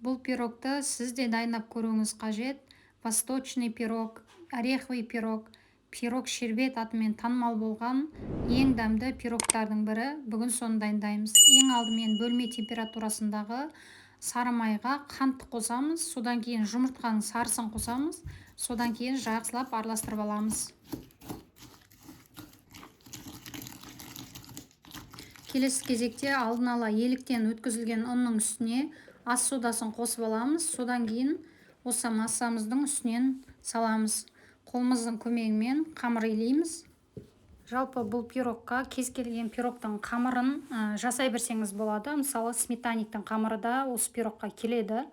Бұл пирогты сіз де дайындап көруіңіз қажет. Восточный пирог, ореховый пирог, пирог шербет атымен танымал болған ең дәмді пирогтардың бірі. Бүгін соны дайындаймыз. Ең алдымен бөлме температурасындағы сары майға қантты қосамыз, содан кейін жұмыртқаның сарысын қосамыз, содан кейін жақсылап араластырып аламыз. Келесі кезекте алдын ала еліктен өткізілген ұнның үстіне ас содасын қосып аламыз, содан кейін осы массамыздың үстінен саламыз. Қолымыздың көмегімен қамыр илейміз. Жалпы бұл пирогқа кез келген пирогтың қамырын жасай берсеңіз болады. Мысалы, сметаниктің қамыры да осы пирогқа келеді.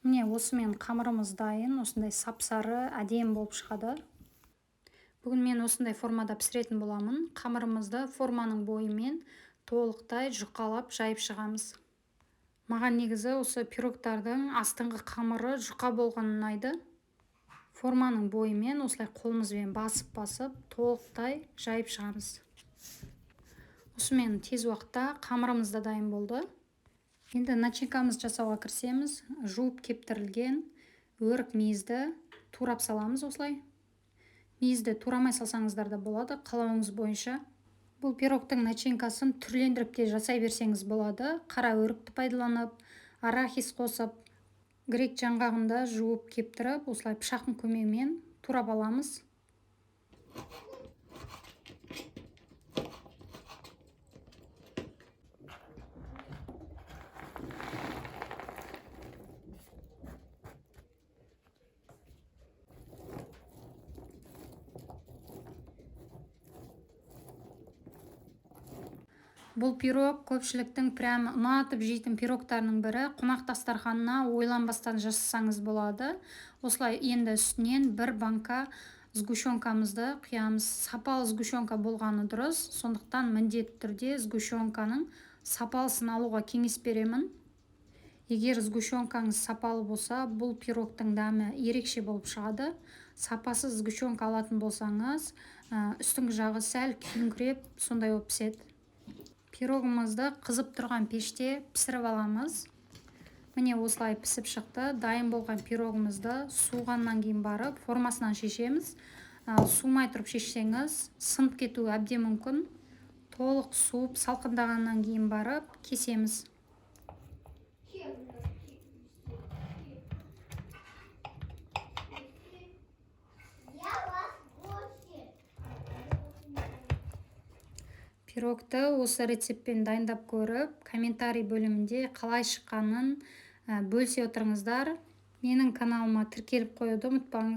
Міне, осымен қамырымыз дайын, осындай сап-сары әдемі болып шығады. Бүгін мен осындай формада пісіретін боламын. Қамырымызды форманың бойымен толықтай жұқалап жайып шығамыз. Маған негізі осы пирогтардың астыңғы қамыры жұқа болған ұнайды. Форманың бойымен осылай қолымызбен басып-басып толықтай жайып шығамыз. Осымен тез уақытта қамырымыз да дайын болды. Енді начинкамызды жасауға кірісеміз. Жуып кептірілген өрік мейізді турап саламыз осылай. Мейізді турамай салсаңыздар да болады, қалауыңыз бойынша. Бұл пирогтың начинкасын түрлендіріп те жасай берсеңіз болады. Қара өрікті пайдаланып, арахис қосып, грек жаңғағын да жуып кептіріп, осылай пышақтың көмегімен турап аламыз. Бұл пирог көпшіліктің прям ұнатып жейтін пирогтарының бірі. Қонақ дастарханына ойланбастан жасасаңыз болады. Осылай енді үстінен бір банка сгущенкамызды құямыз. Сапалы сгущенка болғаны дұрыс, сондықтан міндетті түрде сгущенканың сапалысын алуға кеңес беремін. Егер сгущенкаңыз сапалы болса, бұл пирогтың дәмі ерекше болып шығады. Сапасыз сгущенка алатын болсаңыз, үстіңгі жағы сәл күйіңкіреп, сондай болып піседі. Пирогымызды қызып тұрған пеште пісіріп аламыз. Міне, осылай пісіп шықты. Дайын болған пирогымызды суығаннан кейін барып формасынан шешеміз. Суымай тұрып шешсеңіз, сынып кетуі әбден мүмкін. Толық суып салқындағаннан кейін барып кесеміз. Пирогты осы рецептпен дайындап көріп, комментарий бөлімінде қалай шыққанын бөлісе отырыңыздар. Менің каналыма тіркеліп қоюды ұмытпаңыз.